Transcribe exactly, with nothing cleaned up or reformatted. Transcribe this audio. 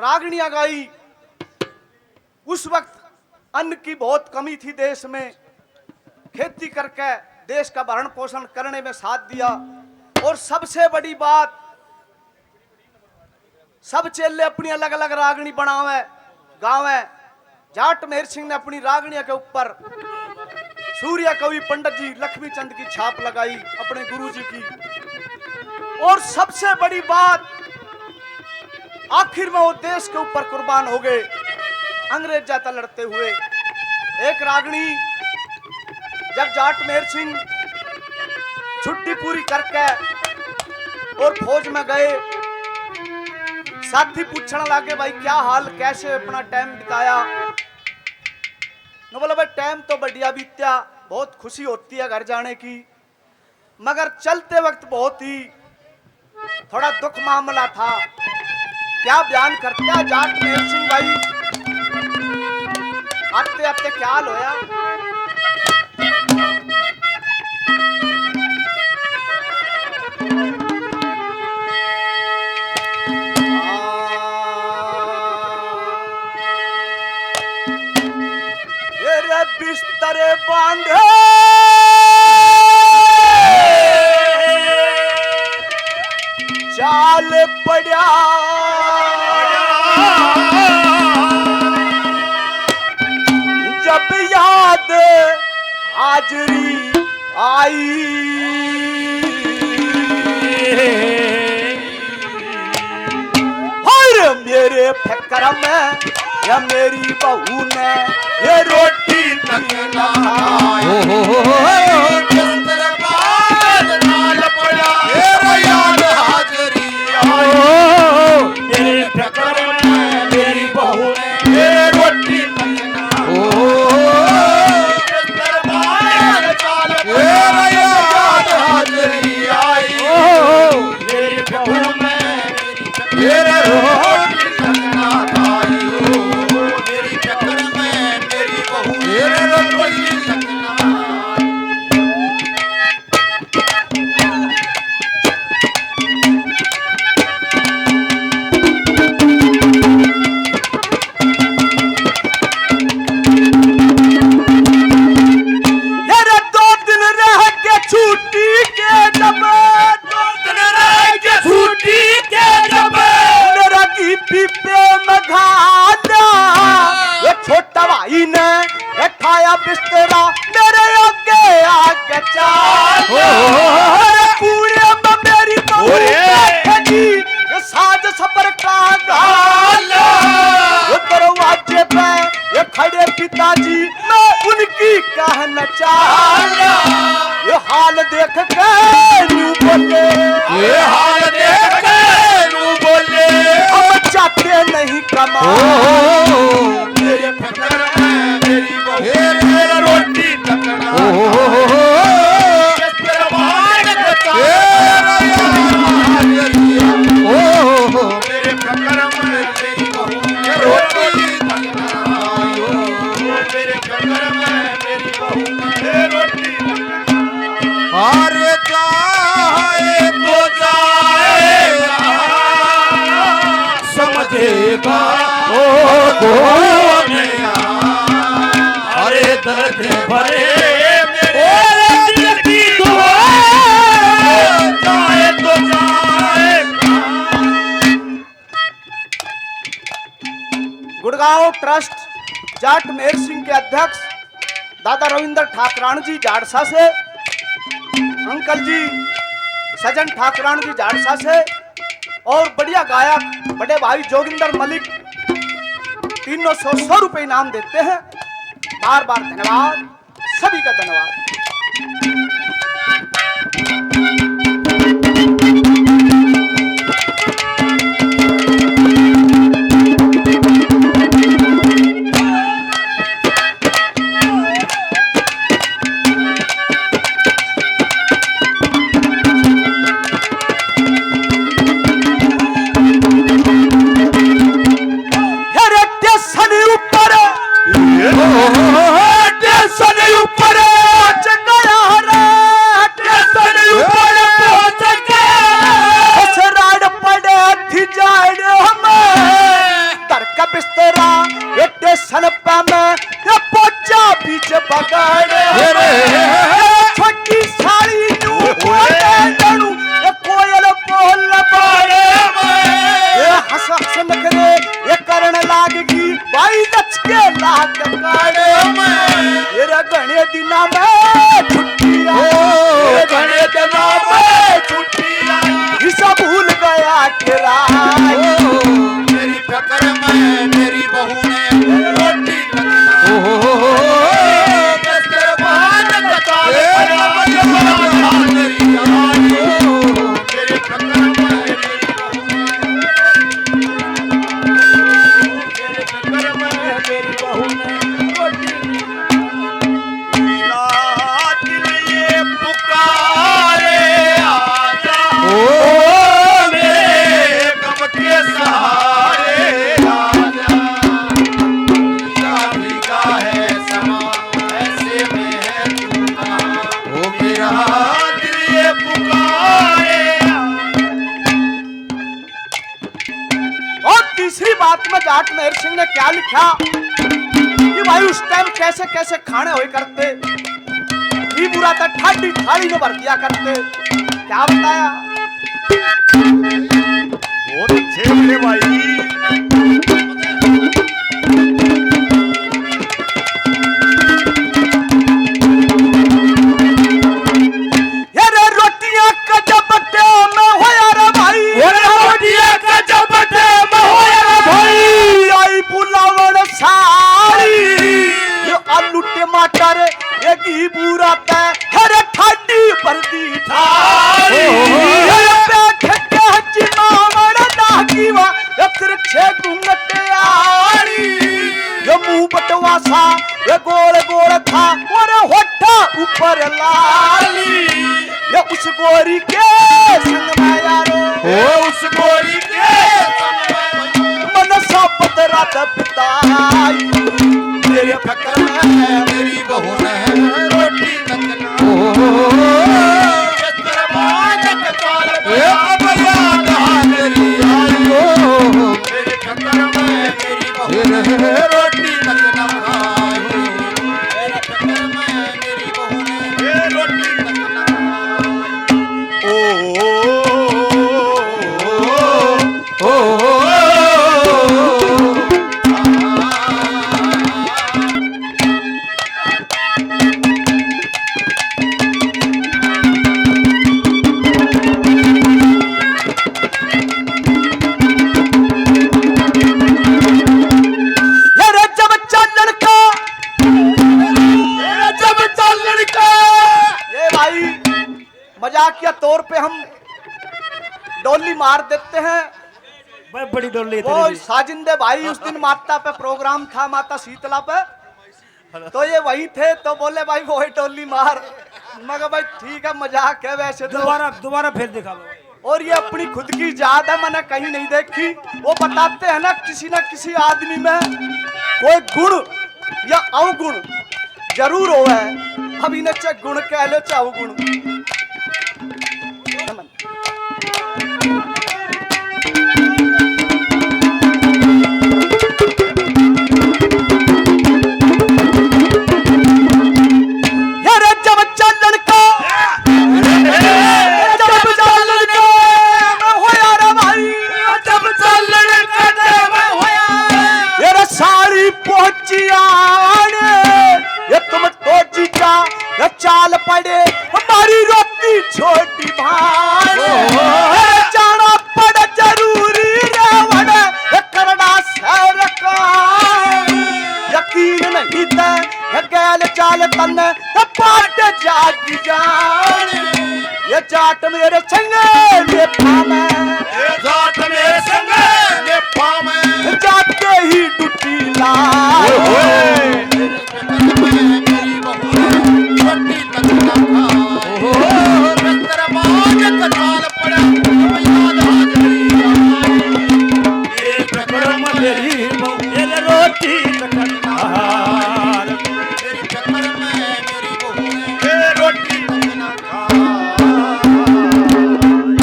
रागणियां गाई। उस वक्त अन्न की बहुत कमी थी देश में, खेती करके देश का भरण पोषण करने में साथ दिया। और सबसे बड़ी बात, सब चेले अपनी अलग-अलग रागणी बनावे, गावे। जाट मेहर सिंह ने अपनी रागणिया के ऊपर सूर्य कवि पंडित जी लक्ष्मी चंद की छाप लगाई, अपने गुरु जी की। और सबसे बड़ी बात, आखिर में वो देश के ऊपर कुर्बान हो गए, अंग्रेजा तै लड़ते हुए। एक रागणी, जब जाट मेहर सिंह छुट्टी पूरी करके और फौज में गए, साथी पूछण लागे, "भाई, क्या हाल, कैसे अपना टाइम बिताया?" न बोला, "भाई, टाइम तो बढ़िया बीत्या, बहुत खुशी होती है घर जाने की, मगर चलते वक्त बहुत ही थोड़ा दुख मामला था।" क्या बयान करता जाट मेहर सिंह भाई, आते आते क्या हाल होया? मेरे बिस्तर बांधे चाल पड़ा, जब याद हाजरी आई। हर मेरे फिक्र में या मेरी बहू ने ये रोटी तक ना खाई। ओ हो हो हो। बिस्तर बांध चाल पड़ा, ये याद हाजरी आई। ओ हो हो। मेरे फिक्र में मेरी बहू ने ये रोटी तक ना खाई। ओ हो हो। बिस्तर बांध चाल पड़ा, ये याद हाजरी आई। ओ हो हो। मेरे फिक्र में मेरी मेरे रोटी तक ना खाई हो, मेरी चक्कर में मेरी बहू, मेरे रोटी तक ना खाई। यार, दो दिन रह के छुट्टी के जब, दो दिन रह के छुट्टी के जब, मेरा की पीपे में घाला, ये छोटा भाई ने उठाया बिस्तरा, मेरे आगे आके चाल। ओ। अरे पूरे में मेरी बहू ओए। बैठेगी, ये साज सबर का गाला। वो दरवाजे पे ये खड़े पिताजी, मैं उनकी कहना चाहूँ। ये हाल देख के न्यू बोले, ये हाल देख के न्यू बोले, हम जाते नहीं कमा। ओ। मेरे फिक्र में मेरी बहू, मेरा रोटी तक ना। ओ। मेरे फिक्र में मेरी बहू, मेरा रोटी तक ना। मेरे फिक्र में मेरी बहू, मेरा रोटी तक ना। अरे जाए तो जाए, समझेगा ओ कौन? अरे दर्द भरे मेरे दिल की दुआ, जाए तो जाए। गुड़गांव ट्रस्ट जाट मेहर सिंह के अध्यक्ष दादा रविंद्र ठाकराण जी जाड़सा से, अंकल जी सजन ठाकराण जी जाड़सा से, और बढ़िया गायक बड़े भाई जोगिंदर मलिक, तीनों सौ सौ रुपये इनाम देते हैं। बार बार धन्यवाद, सभी का धन्यवाद। अरे स्टेशन ऊपर, स्टेशन ऊपर पहुंच गया रे। नखरे ये करण लागगी भाई, नच के लाग काढ़े में। तेरा घणे दिना में छुट्टी आई। ओ, घणे दिना में छुट्टी आई। इसा भूल गया के राई। ओ, मेरी फिक्र में मेरी बहू ने रोटी तक ना। ओ, हो, हो, हो, हो। दस्तरखान का ताज ए, पड़ा, ए, तेरी आई। ओ, मेरी फिक्र में मेरी बहू ने और तीसरी बात में जाट मेहर सिंह ने क्या लिखा कि भाई उस टाइम कैसे कैसे खाने होए करते, घी बूरा तक ठाडी थाली में भर दिया करते। क्या बताया? बहुत अच्छे बड़े भाई। ये रे रोटियां का जब टेम होया रे भाई। ये रे रोटियां का जब टेम होया रे भाई। आई बुलावण साली। ये आलू टमाटर, ये घी बूरा तै, हरे ठाडी भर दी थाली। ये बैठ के जिमावण ना कीवा, ये सिर छे घूंघट आली। ये मुंह बटवा सा, ये गोल गोल था, और होठा ऊपर लाली। ये उस गोरी के संग में यारो। ओ उस गोरी के संग में मन साबत रात बिताई। मेरे फकर में मेरी बहू ने रोटी तक ना। ओ चक्कर बाज के ताल पे ए अब याद आ मेरी आई। ओ मेरे फकर में मेरी बहू ने रोटी तक ना खाई। मेरे फकर में मेरी बहू ने रोटी तक ना खाई। ओ, ओ, ओ, ओ, ओ, ये रे जब चालण का, ये रे जब चालण का। ये भाई, मजाकिया तौर पे हम डोली मार देते हैं। भाई, बड़ी डोली वो तेरी। साजिंदे भाई, उस दिन माता पे प्रोग्राम था, माता शीतला पे, तो ये वहीं थे, तो बोले, "भाई, वो ही डोली मार।" मैं कहा, "भाई, ठीक है, मजाक है वैसे तो।" दोबारा, दोबारा फिर दिखा लो। और ये अपनी खुद की जात है, मैंने कहीं नहीं देखी। वो बताते हैं ना, किसी ना किसी आदमी में कोई गुण या अवगुण जरूर होवे। अब इन्हें चाहे गुण कह लो, चाहे अवगुण। यार जब चालण का, जब चालण का होया रे भाई, जब चालण का टेम होया। यार साली पहुंची आ